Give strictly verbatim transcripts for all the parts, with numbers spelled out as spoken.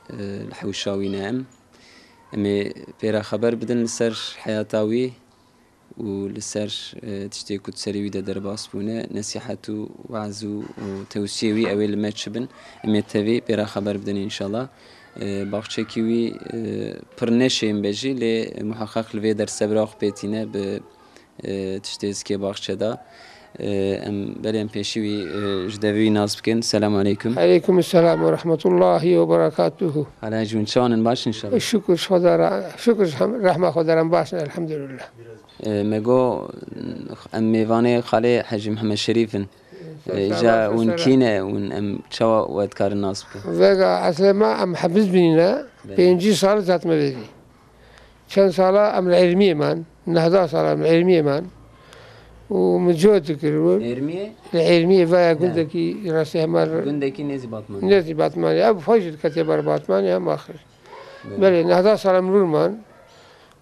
e, li hewşa wî ne em. Em ê pê re xeber bidin li ser heyata wî û li ser, e, tiştê ku di serê wî de derbas bûne, nesîhet û weez û, û tewsiyê wî ew ê li me çi bin, em ê tevî pê re xeber bidin înşallah. E, baxçekî wî, e, pir ne şên be jî, lê muheqeq li vê derse bira xwe pê tîne bi, e, tiştê zikê baxçe de. E, em berê em pêşî wî, e, ji devê wî nas bikin. Selamu aleykum. Aleykum selam ve rahmetullahi ve berekatuhu. Hala ji hûn çawan in, baş inşallah? Şükür Xweda ra-, şükür rehma Xweda re em baş in, elhamdülillah. E, me got, em mêvanê Xalê Hecî Mihemed Şerîf in. E, îca hûn kî ne, hûn em çawa we dikarin nas bikin? Vega eslê me em Hebiz bîne, Belê. Pêncî sal hatime vêrî. Çend sala em li Êrmiyê man, nehda sala em li Êrmiyê man. Û min cot dikir û Êrmiyê? Li Êrmiyê vaya Ne? gundekî rastî hema li Gundekî nêzî Batmanê. Nêzî Batmanê. Ev xwe jî diketiye ber Batmanê hem axir. Belê. Belê, nehda sala em li wir man.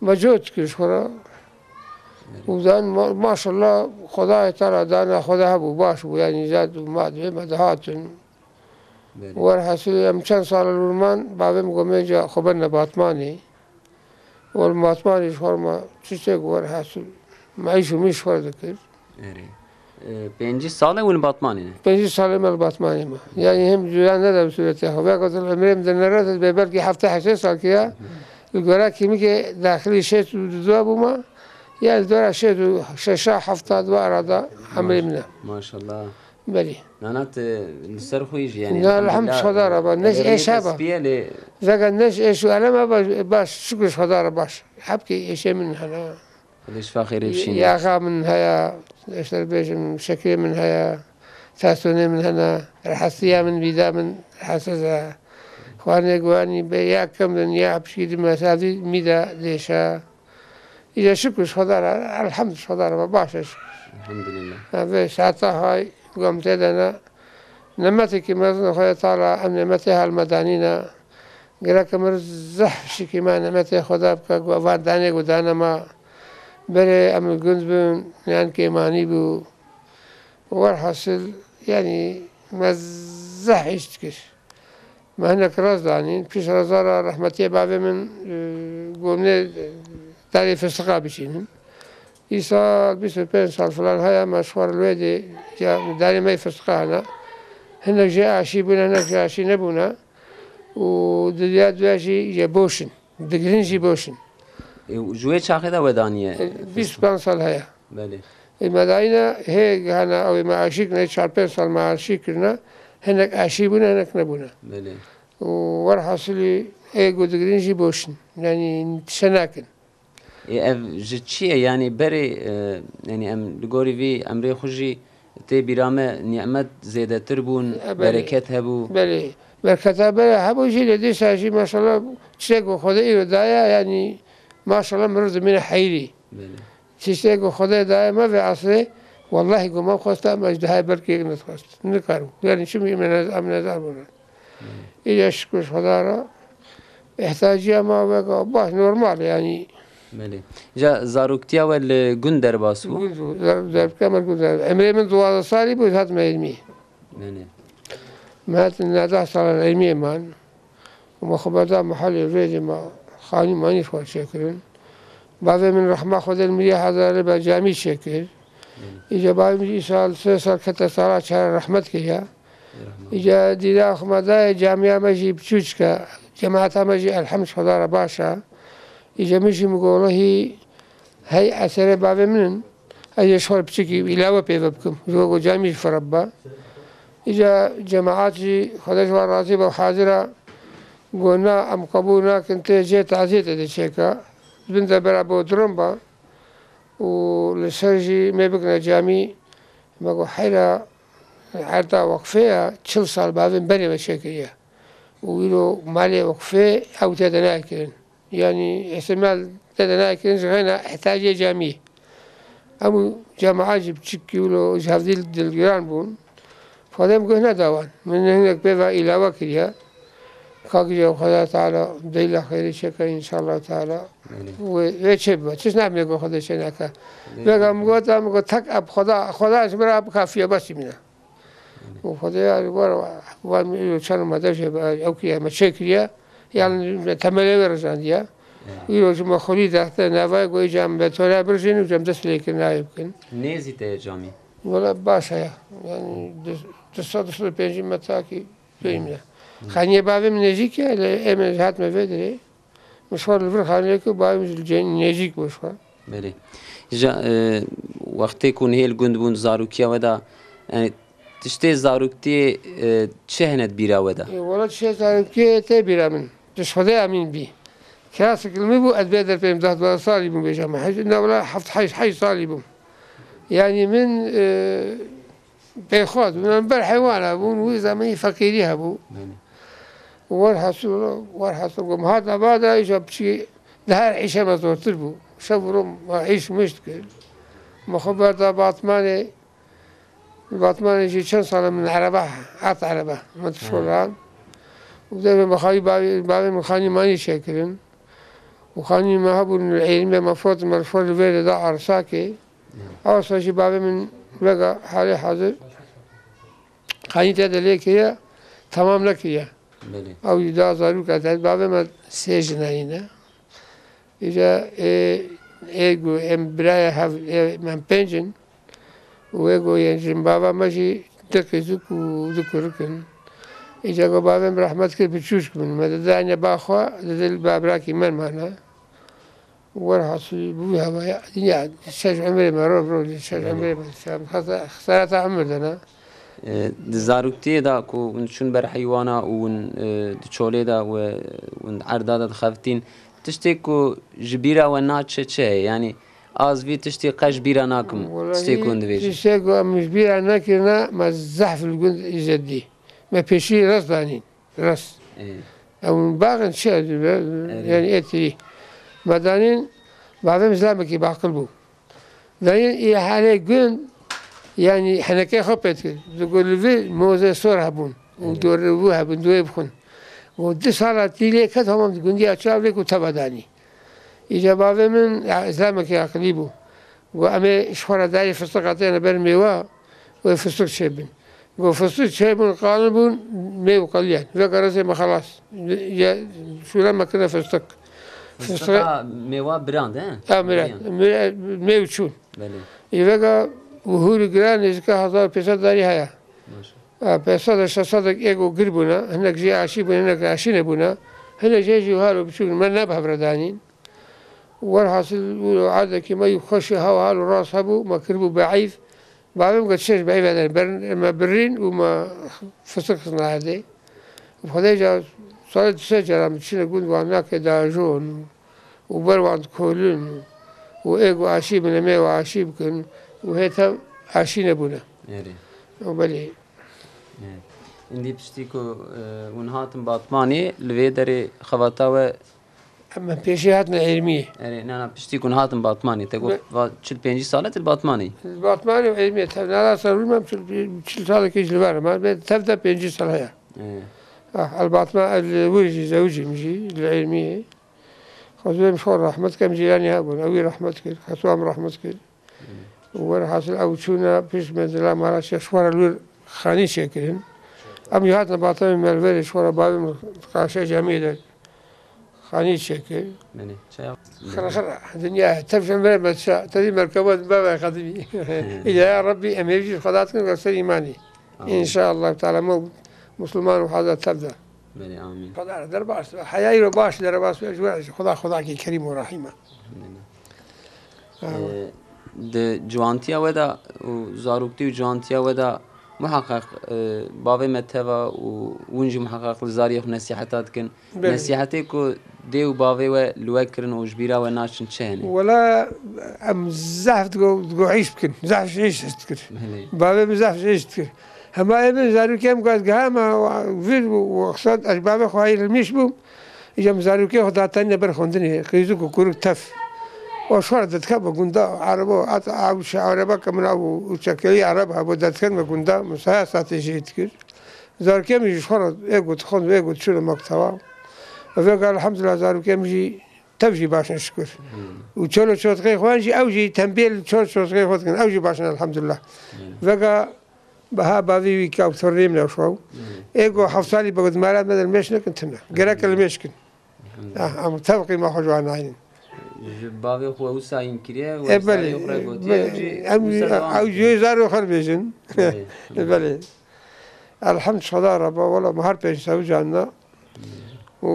Me cot dikir ji xwe re. Belê. Û dan ma-, maşallah Xwedayê Teala dana Xweda hebû, baş bû, yanî zat û ma divê me dihatin. Belê. Werhasilî em çend sal li wir man, bavê min got, "Me ca xwe berne Batmanê." Û li Batmanê ji xwe re me tiştek werhasil, me îş û miş xwe re dikir. Erê. E, pêncî sal e hûn li Batmanê ne? Pêncî sal e me li Batmanê me. Yanî hem cuda nede bi sûretê xwe. Veka di emrê min de nere, ez bê belkî hefta heştê sal kiriya. Li gora kîmikê daxilî şêst û du bûme. Yanî li dora şêst û şeşa hefta du arada emrê min e. Maşallah. Belê. Nana tu li ser xwe yî jî, yanî, Na, elhamdülillah, elhamdülillah, Xweda re ba, ne ji elê êşa ba. Vega ne ji êş û elema ba, baş, şukir ji Xweda re baş. Hebkê êşê min hene. Xwedê şifa xêrê bişîne. Yaxa min heye, eşter bêjim, şekerê min heye, tansiyonê min hene, rehesiya min, mîda min rehetsiz e. Xwarinê guhanî be, ya kem din, ya pişkî din, mesela mîda dêşe. Îca şukir ji Xweda re, elhamd ji Xweda re, baş e şukir. Elhamdülillah. Ha, vê saeta hay, gom tê de ne. Nemetekî mezin Xwedê Teala, em nemetê hal me danîne. Gerek mir zehf şikî me nemetê Xweda bike, ku van danê ku dane me. Berê em li gund bin, yan kêmanî bû. Werhasil, yanî me zehf îş dikir. Me hinek rast danîn. Pişt reza re rehmetiyê bavê min, e, gomnê, e, darê fistiqa biçînin. Îsal bîst û pênc sal filan haya me ji xwe re li wê dê, ya darê me yê fistiqa hene. Hinek jê aşî bûne, hinek jê aşî nebûne. Û di ya duya jî yê boş in. Digirin jî boş in. E, ji wê çaxê de we daniye? E, bîst û pênc sal heye. Belê. Ê me dayîne, hê gihana ew ê me aşî kirine, çar pênc sal me aşî kirine, hinek aşî bûne, hinek nebûne. Belê. Û werhasilî ê ku digirin jî boş in. Yanî tişe nakin. Ê ev ji çi ye? Yanî berê, e, yanî em li gorî vî emrê xwe jî tê bîra me nîmet zêdetir bûn, E, belê. bereket hebû. Belê. Berketa berê hebû jî lê dîsa jî maşallah tiştek ku Xwedê îro daye, yanî maşallah mirov dimîne heyirî. Belê. Tiştê ku Xwedê daye me vê asrê, wellahî ku me xwesta, me ji dihayê belkî yek nedixwest. Nikaribû. Yanî çimkî me nez-, em nezar bûne. Belê. Îca şikir ji Xweda re. Îhtiyaciya me weke baş, normal yanî. Belê. Îca zaroktiya we li gund derbas bû? Gund bû. Zar-, zaroktiya me li gund derbas. Emrê min duwazdeh salî bû, hatime Êrmî. Belê. Me hatin neh deh sala Êrmiyê man. Û me xwe berda mehelê vê dê me xanî manî xwe çêkirin. Bavê min rehma Xwedê li mirî hezarê be camî çêkir. Belê. Îca bavê min jî îsal sê sal kete sala çar rehmet kiriye. Rehmet. Îca dîda xwe me dayê camiya me jî biçûçik e. Cemaeta me jî elhemd Xweda re baş e. Îca min jî min got, wellehî hey eserê bavê min in. Ez ê ji xwe re piçekî îlawe pê ve bikim. Ji bo ku camî jî fireb be. Îca cemaat jî Xwedê ji wan razî be û hazir e. Got na, em qebûl nakin, tê cihê taziyê tê de çêke. Di bin de bera bo durum be. Û li ser jî me bikine camî. Me got heyra erda weqfê ye, çil sal bavê min berê ve çêkiriye. Û îro malê weqfê ew tê de nayê kirin. Yanî îhtimal tê de nayê kirin ji xeyna ihtiyacê camiyê. Em û cemaat jî biçikî wilo ji hevdî dilgiran bûn. Xwedê min guh neda wan. Min hinek pê ve îlawe kiriye. Ka gije Xweda Teala deyla xeyrê çêke înşallah Teala. Belê. Wê, wê çê bibe. Çiş namê ku Xwedê çê neke. Belê. Vega min gota, min got tek eb Xweda, Xweda ji min re eb kafiye, bes jî mîne. Belê. Û Xwedê ya ji bo re, wan min îro çend me dev jê be, ew kiriye, me çê kiriye. Yani me temelê wê rijandiye. Îro ji me xwelî dexte navayê ku îca em betona birjên û cem dest lê kirin navê bikin. Nêzî te ye camî? Wala baş heye. Yani du, du sed, du sed û pêncî metakî peyî min e. Xaniyê bavê min nêzîk e, lê em ê hatime vê derê. Min ji xwe li vir xaniyê ku bavê min ji cem nêzîk bû ji xwe. Belê. Îja, e, wextê ku nihê li gund bûn, zarokiya we de, yani, tiştê zaroktiyê, e, çi hene di bîra we de? E, wela tiştê zaroktiyê tê bîra min. Di ji Xwedê emîn bî. Klasik li min bû, ez bê derpêm deh duwazdeh salî bûm bêje me. Hej, ne wela heft, heşt, heşt salî bûm. Yani min, e, pêxwaz bûn, em ber heywana bûn, wî zemanî feqîrî hebû. Belê. Werhasil, werhasil ku min hat nava de, îja piçî di her îşe me zortir bû. Şev û roj me îş mişt kir. Me xwe berda Batmanê. Batmanê jî çend sal e min erebe, hat erebe. Me tu şolan. Û devê me xayî bavê, bavê min xanî manî çêkirin. Û xanî me hebûn li Êrîmê me fot, me li fot li vê de da Arsakê. Arsa jî bavê min vega halê hazir xanî te de lê kiriye, temam nekiriye. Belê. Ew jî da zarûka te, bavê me sê jinayî ne. Îca ê, ê ku em birayê hev, ê, em pênc in. Û ê ku yên jin bava me jî du qîzik û du kurik in. Îca ku bavê min rehmet kir, biçûçk bin. Me didayne ba xwe, didil ba birakî me mane. Werhasil bi wî hevaya, dinya, şeş umrê me, rov, rov, şeş Belê. Umrê me, şeş, xesareta umr dene. E, di zaroktiyê de ku hûn diçûn ber heywana û hûn, e, di çolê de we hûn di erda de dixeftîn, tiştê ku ji bîra we naçe çi heye? Yanî az vî tiştî qe ji bîra nakim, Wela tiştê ku hûn dibêjin. Tiştê ku em ji bîra nekirine, me zehf li gund îzet dî. Me pêşî rast danîn. Rast. Ê. Ew baxin çi, Erê. Yani êtirî. Me danîn, bavê min zilamekî baqil bû. Dayê ê herê gund, yani henekê xwe pê dikir. Digot li vir mozê sor hebûn. Û Evet. Dorê wî hebûn, doyê bixwin. Û du sala tîlê ket, hema di gundiya çav lê ku teva danî. Îca bavê min, ya, zilamekî aqilî bû. Got, "Em ê ji xwe re darê fistiqa têne ber mêwa, wê fistik çêbin." Got, "Fistik çêbûn, qalin bûn, mêw qeliyan. Veka rezê me xelas." Ya, şûre me kirine fistik. Fistika Fistika mêwa birand, he? Ya, mire, Birand. Mire, mêw çûn. Belê. Î veka û hûrî giran nêzîka hezar û pênc sed darî heye. Maşallah. Ha, pênc sed şeş sed êk êk û gir bûne, hinek jî aşî bûne, hinek aşî nebûne. Hinek jê jî halo biçûk me ne bi hev re danîn. Werhasil û erdekî me yî xweşî hewa hal û rast hebû, me kiribû beîf. Bavê min got, "Çêj beîf ede, ber-, me birîn û me fistik xistin erdê." Xwedê ca salê du sê cara min çine gund wan nake dajon û û ber wan dikolin û ê ku aşî bine, mê û aşî bikin û hê tev aşî nebûne. Erê. Û belê. Erê. Îndî piştî ku, e, hûn hatin Batmanê, li vê derê xebata we Em pêşî hatin Êrmiyê. Erê, na, na, piştî ku hûn hatin Batmanê, te got Be- va çil pêncî sal e tu li Batmanê. Li Batmanê û Êrmiyê tev nara ser rû me çil, çil salekî ji li ber me, bê tev de pêncî sal heye. Erê. Ah, el Batman, el wir jî zewicîm jî li Êrmiyê. Xwezê min xwe rehmet kem cîranî hebûn, ew wî rehmet kir, Xeto em rehmet kir. Û werhasil ew çûne pişt menzila Maraşê ji xwe re li wir xanî çêkirin. Em jî hatin Batemê me li verê ji xwe re bavê min qaşe camiyê de xanî çêkir. Belê, çaya? Xira xira, dinya tev ji em verê me dişa, tevî merkeba bavê xedimî. Îlaya Rebbî em hêvî ji Xweda dikin li ser îmanî. Amîn. Înşallah Teala me Musliman û heza tev de. Belê, amîn. Xweda re derbas be. Heyayî re baş, derbas be. Ji we re jî Xweda, Xwedakî Kerîm û Rehîm e. Belê. Amin. Ee, di ciwantiya we de û zaroktî û ciwantiya we de muheqeq, e, bavê me teva û hûn jî muheqeq li zariyê xwe nesîheta dikin. Belê. Nesîhetê ku dê û bavê we li we kirin û ji bîra we naçin çi hene? Wela em zehf digo, digo îş bikin. Zehf ji îş dikir. Belê. Bavê min zehf ji îş dikir. Hema ê min zarokê em got, giha me vir bû, wexsat ez bavê xwe hayî limîş bûm. Îca min zarokê xwe datanîne ber xwendinê, qîzik û kurik tef. O şwar didikeve gunda, ereba, at, ew şi ereba ke min ew û çekelî ereb hebû, didikeve gunda, min saya saetê jê dikir. Zarokê min jî ji xwe re ê got xwend, ê got çûne mekteba. Vêga elhamdulillah zarokê min jî tev jî baş in şikir. Hmm. Û çol û çotixê xwe jî, ew jî tembêl çol û çotixê xwe dikin, ew jî baş in elhamdulillah. Hmm. Vêga Biha bavê wî ka tornê min ew şo. Hmm. Ê go heft salî be got mara me de limêş nekin tune. Gerek Hmm. limêş kin. Ah, em tevqî me xwe ji wan nayînin. Ji bavê xwe wisa hîn kiriye, E, wisa belê, zarê xwe gotiye, belê. Ew jî Em wisa dewam ew dike. Jî zarê xwe bêjin. Belê. Belê. Elhamd Xweda re ba, wela me her pênc sewican da. Û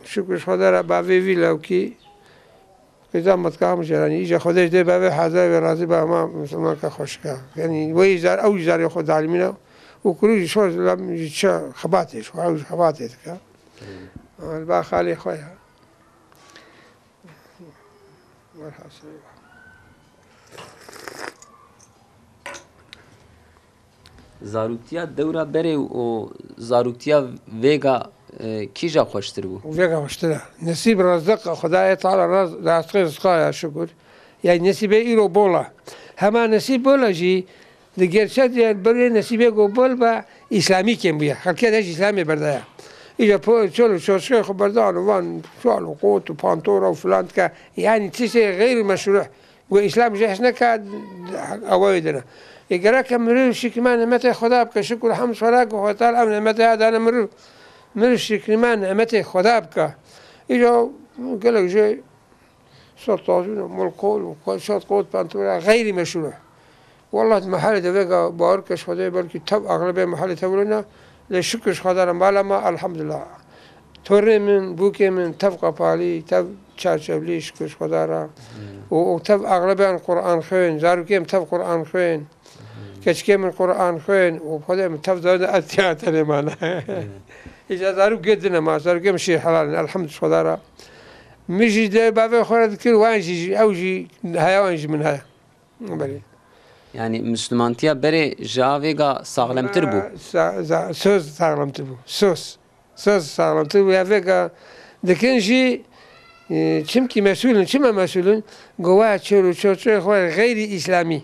şukr Xweda re bavê vî lewkî. Qîza metka hem jeranî. Îca Xwedê dê bavê hazir ve razî be hema misilmanka xweşika. Yanî wê îcar, ew îcarê xwe dalimîne. Û kurî jî şor lem jî çi xebatê, şo ew jî xebatê dike. Ama li ba xalê xwe ya. Velhasil. Zaroktiya dewra berê û zaroktiya vêga, e, kîja xweştir bû? Vêga xweştir e. Nesîb rezq e, Xwedayê Teala raz-, rastixê rizqa ya şukur. Yani nesîbê îro bol e. Hema nesîb bol e jî, di gerçek de berê nesîbê ku bol be, îslamî kêm bûye. Xelkê de jî îslamê berdaya. Îca po-, çol û çoçkê xwe berdan û van çal û qot û pantora û filan dike. Yani tiştê xeyr meşrûh. Got, Îslam jehş neke, ewa wê dine. Ê, gereke mirov şikime nimetê Xweda bike, şukr hemd swara ku Xweda Teala ev nimetê ya dane mirov. Mirov şikime nimetê Xweda bike. Îro gelek jê sed tazîn û mol qol û şed qot pantora xeyrî meşhur e. Wallah, di mehelê de vêga bawer ke ji Xwedê belkî tev axlebê mehelê tev wilo ne, lê şikir ji Xweda re mala me, elhamdulillah. Torê min, bûkê min, tev qapalî, tev çarçevlî, şikir ji Xweda re. Hmm. Û, û tev axlebeyan Quran xwên, zarokê min tev Quran xwên, Hmm. keçikê min Quran xwên, û Xwedê min tev zor de ez tiya tenê mane. Hmm. Îca zarok gê dine ma, zarokê min şîr helal in, elhamdulillah Xweda re. Min jî dê bavê xwe re dikir, wan jî, ew jî heya wan jî min heye. Belê. Yani Müslümantiya berê ji a vêga saxlemtir bû? Sa-, sa-, söz saxlemtir bû. Söz. Söz saxlemtir bû. Ya vêga dikin jî, e, çimkî mesul in, çima mesul in? Gowa çor û çoçoyê xwe xeyrî îslamî.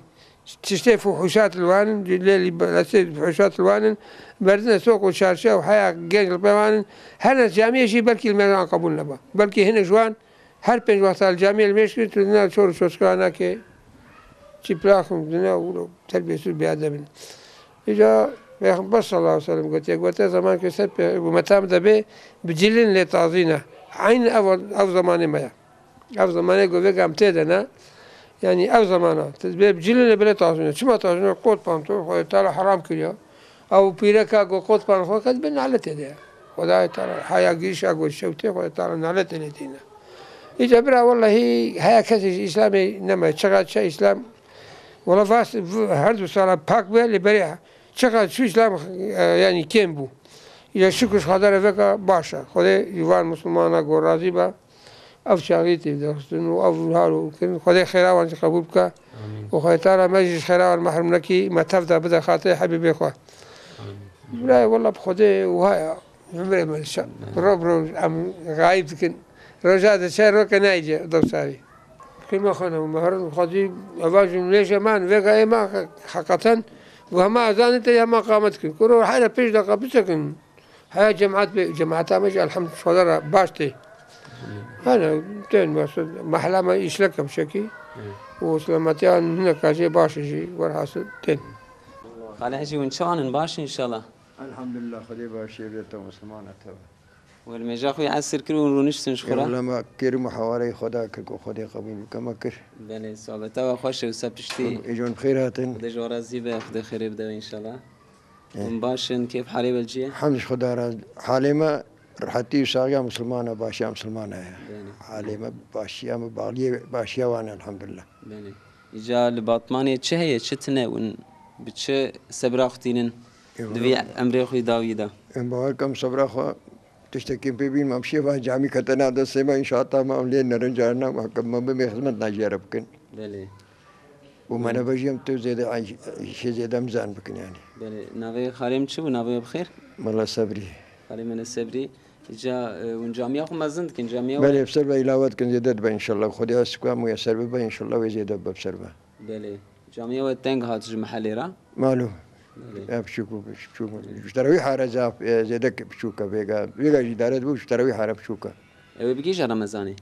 Tiştê fuhuşat li wan in, lê lî belesê fuhuşat li wan in, berdine soq û çarşiya û heya genc li pê wan in. Her ne camiyê jî belkî li me wan qebûl neba. Belkî hinek ji wan Her pênc wexta li camiyê li mêj kir, tu dina çor û çoçka nake, çîplax in dina û terbiyesiz bêedeb in. Îca Pêxember sallallahu aleyhi ve sellem gotiye, gote, zeman ke ser pê-, umeta min de bê, bi cilin lê tazîne. Eyn ev, ev zemanê me ye. Ev zemanê ku vêga em tê de ne, yanî ev zemana, tu dibê bi cilin lê belê tazîne. Çima tazîne? Kot pantol, Xwedê Teala heram kiriye. Ew pîreka ku qotpan xwe ket, bi naletê de ye. Xwedayê Teala haya girîşa ku şewtê, Xwedayê Teala naletê lê tîne. Îca bira, wellahî, heya kesê ji Îslamê neme, çiqa çe Îslam, wela vas, v-, her du sala pak be, lê berê çiqa çû Îslam, e, yanî kêm bû. Îca şukr ji Xwedê re veka baş e. Xwedê ji van Musulmana ku razî be. Ev çaxî tê derxistin û ev hal û kirin. Xwedê xêra wan jî qebûl bike. Amîn. Û Xwedê Teala me jî ji xêra wan mehrum nekî, me tev de bide xatirê Hebîbê xwe. Amîn. Birayê, wela bi Xwedê wiha ya. Bimirê me şa-, Amîn. Roj bi roj em xayîb dikin. Roja diçe, roke nayê dewsa wî. Qîma xwe ne, me herin xwedî eva jumlê jê man, vêga ê ma heqeten, gu hema ezanê tê hema qamet dikin. Kuro here pênc deqa bisekin. Heya cemaat be, cemaata me jî elhamdülillah baş tê. Hene, tên mesela, mehla me îşlek e bi şekî. Hı. Û selametiya hineka jê baş e jî, werhasil tên. Xalê Hecî, hûn çawan in, baş in înşallah? Elhamdülillah, Xwedê başê bide te Musliman e te be. Welmêja xwe esir kir û rûniştin ji xwe re. Ewla me kir û muhawareyê Xweda kir ku Xwedê qebûl bike me kir. Belê, sohbeta we xweş e, wisa piştî. Êjon bi xêr hatin. Xwedê ji we razî be, Xwedê xêrê bide we înşallah. Eh. Hûn baş in, kêf halê we li cî ye? Hemd ji Xweda re, halê me rihetî û saxiya misilman e, başiya misilman e. Belê. Halê me, başiya me, baxliyê başiya wan e, elhamdulillah. Belê. Îca li Batmanê çi heye, çi tune, hûn bi çi sebra xwe tînin? Ê, Di vî wala emrê xwe dawî de. Em bawer kim sebra xwe tiştekî pê bîn, em şêva camî kete nav destê me, înşaata me em lê nerin carina, me bimê xizmet najiyere bikin. Belê. Û me nebejiyem tu zêde, ay, şê zêde mizan bikin yani. Belê. Navê xalê min çi bû? Navê we bi xêr? Mela Sebrî. Xalê min e Sebrî. Îca, e, hûn camiya xwe mezin dikin, camiya we? Belê, bi ser ve îlawe dikin, zêde dibe înşallah. Xwedê ez dikwa muyeser bibe, înşallah wê zêde bibe bi ser ve. Belê. Camiya we teng hat ji mehelê re? Malo. Belê. Ya biçûk bû, biçûk bû. Ji terawîha re zaf, e, zêde biçûk e vêga. Vêga jî îdare dibû, ji terawîha re biçûk e. Ew ê bigihîje Remezanê?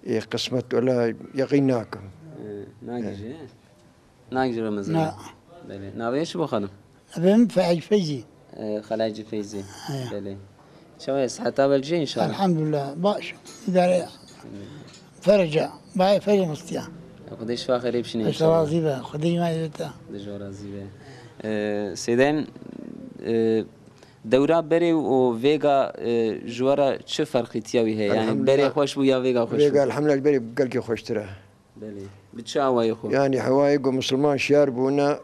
Ê, qismet wela yeqîn nakim. Ê, nagihîje, he? Nagihîje Remezanê? Na. Belê. Navê çi bû xanim? Navê min Fe-, Feyzî. Ê, Xalê Hecî Feyzî. He. Belê. Çawa ye, siheta we li cê înşallah? Elhamdulillah, baş. Îdare ya. Ferca. Bayê ferca mistiya. Xwedê şifa xêrê bişîne înşallah. Razî be. Xwedê îmay te. Xwedê ji we razî be. Ee, Seyden, e, dewra berê û vêga, e, ji we re çi ferqîtiya wî heye? Yani Elhamdulillah. Berê xweş bû ya vêga xweş bû? Vêga elhamdulillah berê gelkî xweştir e. Belê. Bi çi awayî xwe? Yani hewayê ku misilman şiyar bûne,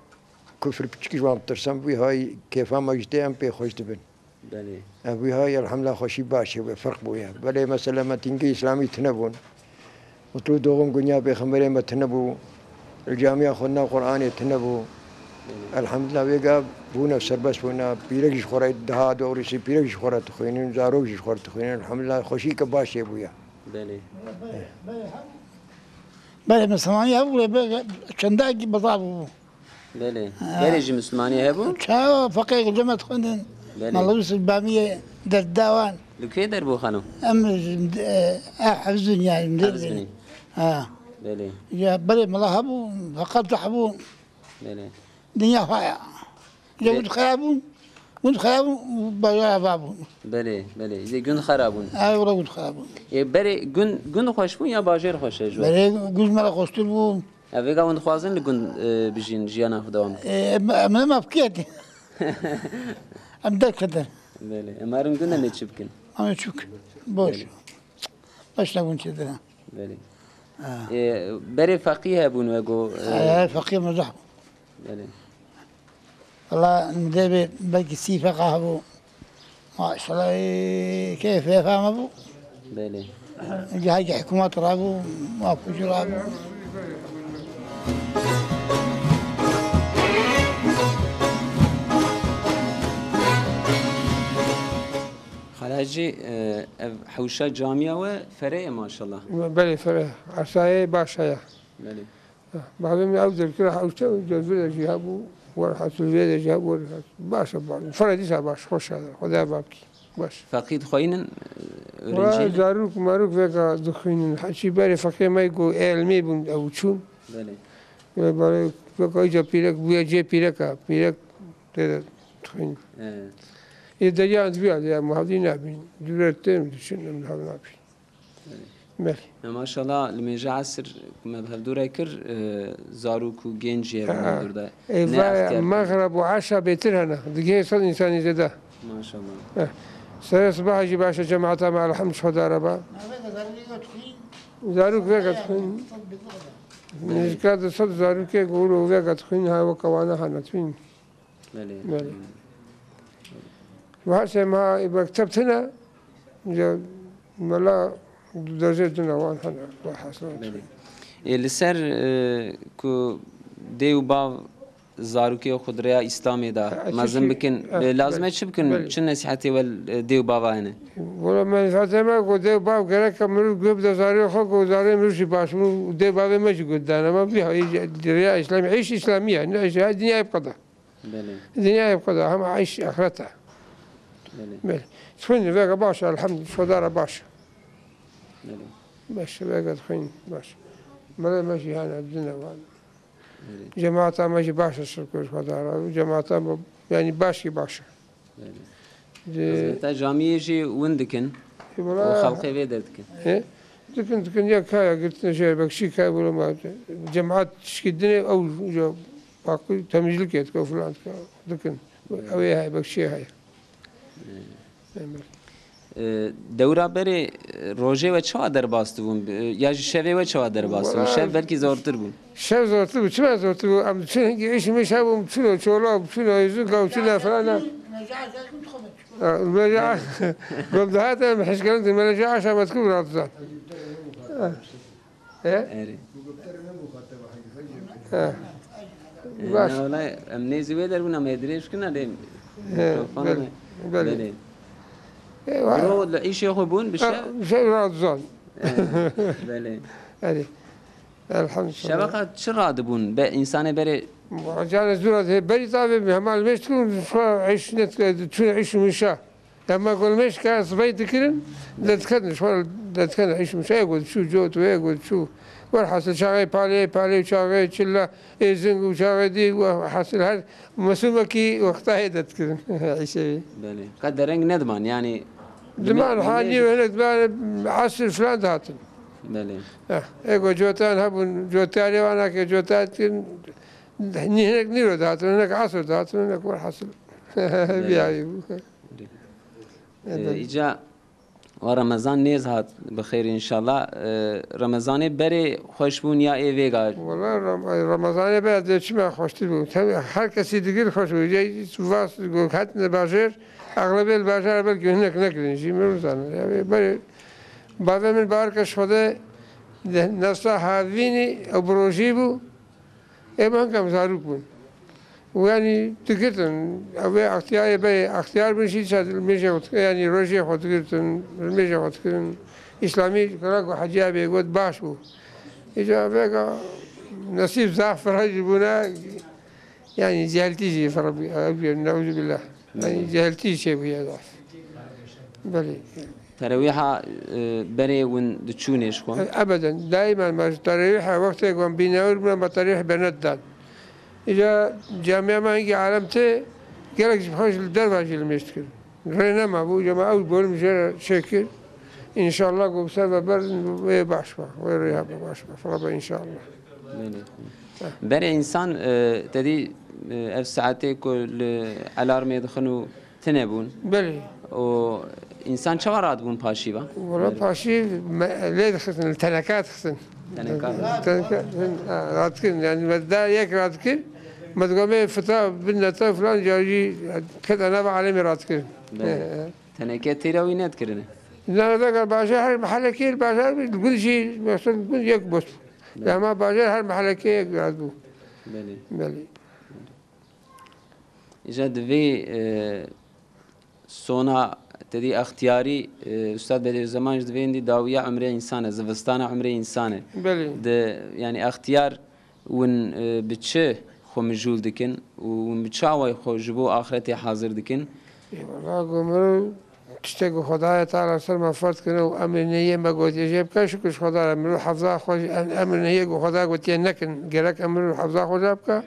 kufr piçikî ji wan tirsan, wî hay kêfa me jî tê em pê xweş dibin. Belê. Ev wî hay elhamdulillah xweşî baş e, wê ferq bûye. Belê mesela me tîngê îslamî tune bûn. Mutlu doğum gunya pêxemberê me tune bû. Li camiya xwe na Qur'anê tune bû. Belê. Elhamdulillah vêga bûne serbest bûne. Pîrek jî xwe re daha doğrusu pîrek jî xwe re dixwînin, zarok jî xwe re dixwînin. Elhamdulillah xweşî ke baş e bûye. Belê. Belê, misilmanî hebû, lê be-, çendakî bizaf bû. Belê. Ha. Berê jî misilmanî hebû? Çawa feqê gilceme dixwendin. Belê. Malûs bamiyê derddawan. Li kê derbû xalo? Em, e, e, Hevzin yani. Hevzin. Ha. Belê. Ya, belê mala hebû, feqet hebû. Belê. Dinya xwe ya. Ji Belê. Gund xera bûn, gund xera bûn, bajar ava bûn. Belê, belê. Ji gund xera bûn. Ew re gund xera bûn. Ê, berê gund, gund xweş bûn ya bajêr xweş e ji we? Berê gund me re xweştir bûn. Ev vêga hûn dixwazin li gund, e, bijîn, jiyana xwe dewam bikin? Ê, em, em ne mafkiyetê. Em derketin. Belê. Em herin gund em ê çi bikin? Em ê çi bikin? Boş. Belê. Beş nebûn çêtir e. Belê. Ha. Ê, berê feqî hebûn we got, e, He, he, feqî mezah bû. Belê. Valla, min dê bê belkî sî feqa hebû. Maşallah, ê, keyf vê fehme bû. Belê. Cihayê hikûmet rabû, mafûcî rabû. Xalacî, e, ev hewşa camiya we ferê ye maşallah. Belê, ferê. Ersayê baş heye. Belê. Bavê min ew derkira hewşe, cezvire jî hebû, werhasil vê de jî hebû, werhasil. Baş e, baş. Fere dîsa baş, xweş e. Xwedaya babkî. Baş. Feqî dixwînin, e, Wala öğrenci? Zarok marok vêga dixwînin. Heçî berê feqê me ku elmê bûn ew çûn. Belê. Wê berê vêga îca pîrek bûye cê pîreka. Pîrek tê de dixwînin. He. Ê derya ez bîya de ya muhavdî nabîn. Dûre tên diçin em hev nabîn. Belê. Belê. Me maşallah li mêja esir ku me bi hevdû re kir, e, zarok û gênc jî hebûn Ha. hevdûr de. Ê, Ne va-, extiyar kir. Mexreb û eşa bêtir hene. Digihê sed însanî zêde. Maşallah. Eh. Serê sibaha jî baş e cemaeta me elhamd ji Xweda re ba. Zarok vêga dixwîn. Belê. Nêzîka du sed zarokê ku wilo vêga dixwîn ha weke wana hene dixwîn. Belê. Belê. Her şey ma mektep tine, ya mela derece dine wan hene, velhasil. Belê. E, li ser, e, ku dê û bav zarokê xwe di rêya Îslamê de Ha, mezin çi-, çi-, bikin, ha, e, lazim e belê, çi bikin? Belê. Çi nesîhetê we, e, dê û bava hene? Wala menfeetê me ku dê û bav gerek e mirov guh bide zarê xwe, ku zarê mirov jî baş bû, dê bavê me jî guh dane. Me vî ha, rêya Îslamî, îş Îslamî ye, ne, îş, dinya hep qeda. Belê. Dinya hep qeda, hema îş axiret e. Belê. Belê. Dixwîn vêga baş e, elhamdülillah, Xweda re baş e. Belê. Baş e, vêga dixwîn baş e. Mele me jî hene, dine wan. Belê. Cemaata me jî baş e, şikir Xweda re. Cemaata me, yani baş jî baş e. Belê. Di- Xizmeta camiyê jî win dikin. E, wala- û xelqê vê derdikin. E? Dikin, dikin, ya kaya girtine şey, bekçî kaya, wala ma cemaat tişkî dinê, ew, ya, bak, temizlik et, ew filan, dikin. Ew ê heye, bekçî heye. E. Emir. E, dewra berê, e, rojê we çawa derbas dibûn? E, ya jî şevê we çawa derbas dibûn? Wala- Şev belkî zortir bûn. Şev zortir bû. Çima zortir bû? Em diçûn hingî îş û miş hebûn, biçûno çola, biçûno êzûka, biçûno filan. Ha, me jî gom dihate em hişkirin, me jî aşa me dikir radizan. Ha. He? Erê. Ha. E, Baş. Na, wala em nêzî wê derbûn, em ê dirêj kin, erê. He, mikrofona belê, me. Belê. Belê. E, wa- Biro li îşê xwe bûn, bi Ha, şev? Şev radizan. E, belê. Erê. Elhamdülillah. Şeveqa çi radibûn? Be, însanê berê Canê zû ra dihê berî tavê hema li mêj dikirin, xwe îş ne dike, çûne îş û mişa. Ya me gol mêj ka sibey dikirin, de diketin, xwe de diketin îş û mişa. Ê got çû cot, wê got çû. Werhasil çaxê palê, palê û çaxê çilla, ê zing û çaxê dî, werhasil her mesûmekî wexta hê de dikirin. Îşê wî. Belê. Qet dereng nediman, yani Diman ha nî hinek diman esir filan dihatin. Belê. Eh, ego cotan hebûn, cotarê wana ke cotan dikin, nî hinek nîro dihatin, hinek esir dihatin, hinek werhasil. Belê. Biyayî bû. Belê. Ee, Evet. Îca wa Remezan nêz hat bi xêr înşallah. Ee, Remezanê berê xweş bûn ya ê vêga? Wala Ram-, Remezanê berê dê çima xweştir bû. Tabii her kesî digir xweş bû. Cey vas go hatine bajêr, eglebê li bajara belkî hinek nekirin jî, min zanin. Ya berê bavê min barke ji Xwedê de nesa havînî ew bi rojî bû. Ê, me hinkam zarok bûn. Û yanî digirtin, ew ê extiyarê berê extiyar bin jî, dîsa li mêjê xwe dikirin, yanî rojê xwe digirtin, li mêjê xwe dikirin. Îslamî kira ku hecîya bê got baş bû. Îca vêga nesîb zaf fireh jî bûne, yanî cehiltî jî fireh bû, ew jî, neûzubillah. Yanî cehiltî jî çêbûye zaf. Belê. Terawîha, e, berê win diçûnê ji xwe? E, ebeden. Daîman me ji terawîha wextê ku em bînewir bûne me terawîh bernedidan. Îca camîya me hingî alem tê, gelek ji xwe ji li derva jî li mêj dikirin. Rê nema bû, îca me ew bolim jê re çêkir. Înşallah ku bi ser ve berin wê baş be, wê rêya be baş be. Fela be înşallah. Belê. Berê însan, e, te dî, e, ev saetê ku li alarmê dixin û tune bûn. Belê. Û însan çawa radibûn paşî ve? Wala paşî me, lê dixistin, li teneka dixistin. Teneka. Teneka, ha, radikirin. Yani me dar yek radikir, me digot me fita bin neta filan carî kete nava alemê radikirin. Belê. He, he. Teneke têra wî nedikirine? Na, vega bajar her mehelekê, bajar bir gün jî, mesela gün yek bot. Belê. Ama bajar her mehelekê yek radibû. Belê. Belê. Îja divê, e, sona te dî extiyarî, e, Ustad Bedîuzzeman jî divê hindî dawiya umrê însan e, zivistana umrê însan e. Belê. Di, yanî extiyar win, e, bi çi xwe mijûl dikin û win bi çi awayî xwe ji bo axretê hazir dikin? Ê, wela ku mirov tiştek ku Xwedayê Teala ser me ferz kirine û emrê nehiyê me gotiye jê bike, şikir ji Xweda re. Mirov hefza xwe jî em-, emrê nehiyê ku Xweda gotiye nekin. Gerek em mirov hefza xwe jê bike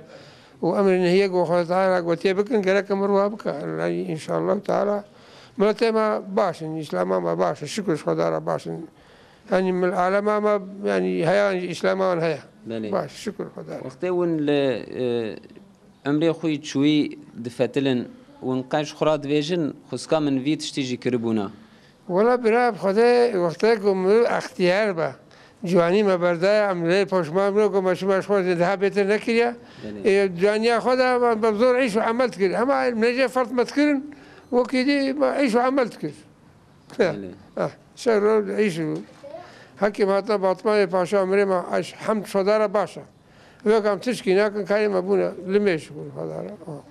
û emrê nehiyê ku Xweda Teala gotiye bikin, gerek em mirov wa bike. Lê înşallah Teala miletê me baş in, Îslama me baş in, şikir ji Xweda re baş in. Yanî mil alema me, yanî heya, yanî Îslama wan heye. Belê. Baş, şikir Xweda re. Wextê hûn li, e, Emrê xwe yî çûyî difetilin, hûn qenc xwe ra dibêjin, xwezka min vî tiştî jî kiribûna. Wela bira bi Xwedê wextê ku mirov extiyar be, ciwanî me berdaya, em lê poşman bûne ku me şima ji xwe zêdeha bêtir nekiriye. Belê. Ê, ciwaniya xwe de me, me bi zor îş û emel dikir. Hema em nêjê fert me dikirin, wekî dî me îş û emel dikir. Belê. Eh, şev roj îş bû. Hekî me hatina Batmanê Paşa, mirê me eş hemd Xweda re baş e. Wek em tişkî nakin, karê me bûne limêj bûn Xweda re. Oh.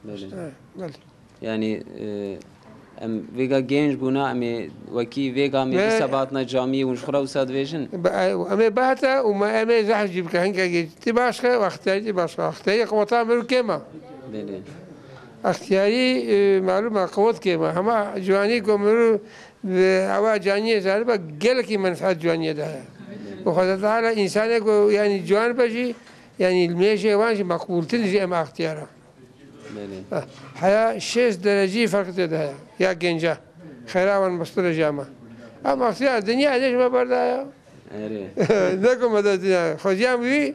Belê. Eh, belê. Yanî, e, em vêga gênc bûna, em ê wekî vêga me Me- dîsa bihatina camiyê, hûn ji xwe re wisa dibêjin? Be-, em ê bihete û me, em ê zehf jî bike, hinkekî tî başxe, extiyarî tî başxe. Extiyarî qeweta mirov kêm e. Belê. Extiyarî, e, malûm e, qewet kêm e. Hema ciwanî ku mirov, e, ewa caniyê zanibe, gelekî menfeet ciwaniyê de heye. Û Xweda Teala însanê ku, yanî, ciwan be jî, yanî, li mêjê wan jî meqbûltir jî em extiyar e. Belê. Eh, heya şêst derecî ferq tê de heye. Ya genca. Xêra wan mestir e jî ama. Em extiyar, dinya dê ji me berdaya. Erê. Ne ku me de dinya. Xweziyam wî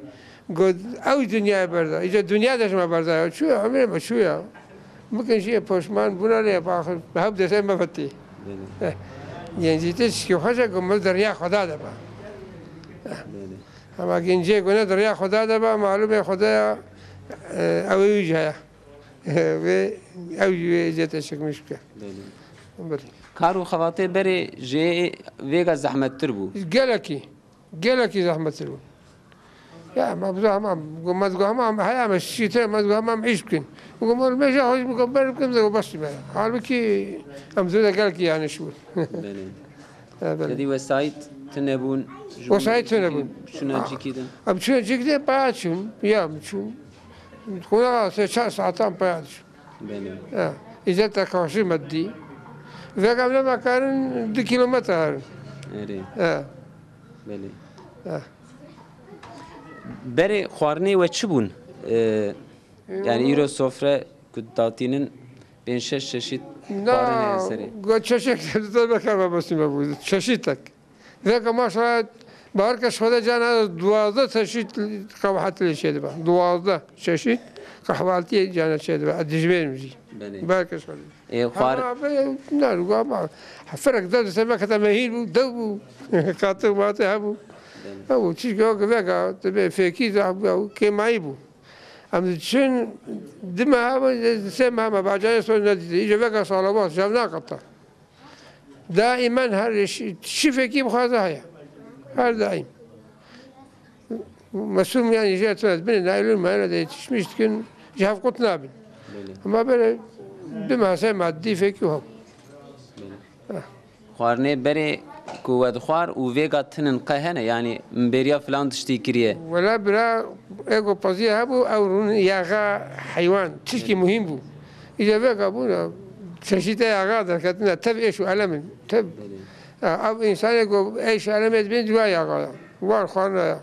got, ew dinyayê berda. Îca dinya de ji me berda ya. Çû ya, emrê me çû ya. Bikin jî poşman bûna lê, baxir, bi hev destê me vetî. Belê. Eh, gencî tişkî xweş e ku mil di riya Xweda de be. Belê. Hema gencê ku ne di riya Xweda de be, malûmê Xweda ya, eh, ew ê wî jî heye. Wê, ew jî wê êziyetê çekmiş bike. Belê. Belê. Kar û xebatê berê jê vêga zehmettir bû. Gelekî, gelekî zehmettir bû. Ya, me bi hemam, me digot hemam, heya me şîtir, me digot hemam îş bikin. Bigot me mêja xwe ji bikin ber bikin, me digot bes me. Halbukî em zû de gelekî yanlış bû. Belê. E, belê. Tedî wesayît tune bûn. Wesayît tune bûn. Şuna cîkî din. Em çûne cîkî din, paya çûn. Ya, em çûn. Xweda se çar saetan paya diçûn. Belê. Ya. Îzeta kaşî me dî. Vega em ne me karin du kilometre herin. Erê. Ya. Belê. Ya. Berê xwarinê we çi bûn? Ee, yani îro sofre ku datînin, Pênc şeş çeşît xwarin heye serê. Go çeşek te beka me basî me bû. Çeşîtek. Veka maşallah, baharke şode cana duwazdeh çeşît qehwehati lê çêdibe. Duwazdeh çeşît qehwehati cana çêdibe. Ez dijmêrim jî. Belê. Baharke şode. Ê, xwar- Ama be, ne, ama ferek de se vekete mehîr bû, dew bû. Katı matı hebû. Belê. Hebû. Çişke o ki veka, te be fekî zahbû, kêmayî bû. Em diçin di meha me, sê meha me, bacanê son nedîte. Îje veka sala bas, jev naqeta. Daimen her şi-, şifekî bixwaze heye. Her daim. Mesûl yani jê tune binê naylon mayona de yetişmiş dikin, ji hev qut nabin. Belê. Ama böyle du meha, sê meha dî fekî hev. Belê. Heh. Xwarinê berê ku we dixwar û vêga tinin qe hene, yanî min bêriya filan tiştî kiriye? Wela bira, ego pezîye hebû, ew rûn yaxa heywan, tiştî muhîm bû. Îca vêga bû, çeşîte yaxa derketine, tev êş û elem in, tev. Belê. Ya, ev însanê ku êş û elemê dibên, di wa yaxa ya. War xwarina ya.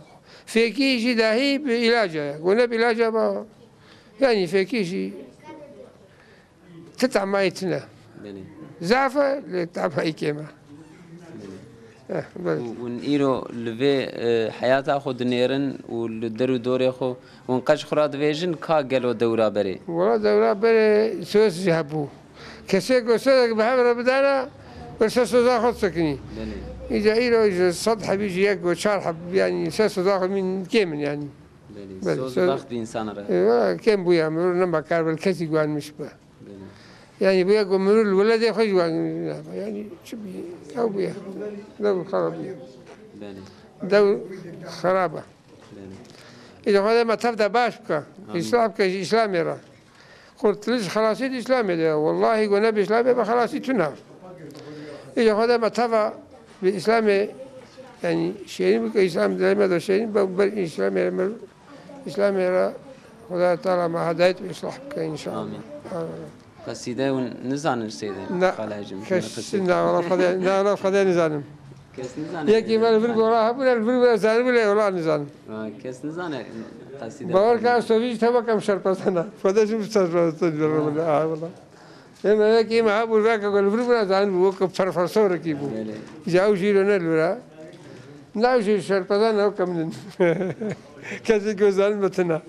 Fêkî jî dahî bi îlaca ya. Ku ne bi îlaca ba, yanî fêkî jî Ti tamayî tune. Belê. Zaf e, lê tamayî kêm e. Belê. Eh, belê. Û hûn îro li vê, e, heyata xwe dinêrin û li der û dorê xwe hûn qe ji xwe re dibêjin ka gelo dewra berê? Wela dewra berê söz jî hebû. Kesê ku sözek bi hev re bidana, wê ser soza xwe disekinî. Belê. Îca îro ji sed hebî jî yek ku çar heb, yanî ser soza xwe mîn kêm in yanî. Belê. Belê, Söz söz bext bi insana re. E, wela kêm bûye, mirov nema kar ber kesî guhanmiş be. Belê. Yanî bûye ku mirov li weledê xwe jî guhanmiş be. Yanî çi bûye? Ew bûye. Dewr xerab bûye. Belê. Dewr xerab e. Belê. Îca Xwedê me tev de baş bike. Amîn. Îslah bike ji Îslamê re. Kurtuluş xelasî di Îslamê de ye. Wellahî ku ne bi Îslamê be xelasî tune. Îca Xwedê me teva bi Îslamê, yanî şêrîn bike, Îslam dilê me de şêrîn be, ber Îslamê re me Îslamê re Xwedaya Teala me hedayet û îslah bike înşallah. Amîn. Amîn. Qesîde hûn nizanin sêde? Na, Xalajim, kes, qesîde. Na, wala Xwedê, na, wala Xwedê nizanim. Kes nizane. Yekî me li vir gora hebûne, li vir gora zanibû lê wela nizanim. Ha, kes nizane qesîde. Bawer ke ez tovî jî tevek em şerpezana. Xwedê jî şerpezan. Ha, wela. Ê me yekî me hebû veke ku li vir bûna zanibû, weke profesorekî bû. Belê. Îca ew jî îro ne li vir e. Na ew jî şerpezan ew ke min in. Kesî ku zanibû tune.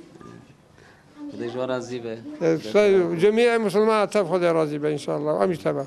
Xwedê ji we razî be. E, say, cemî musulmana tev Xwedê razî be înşallah. Em jî teva.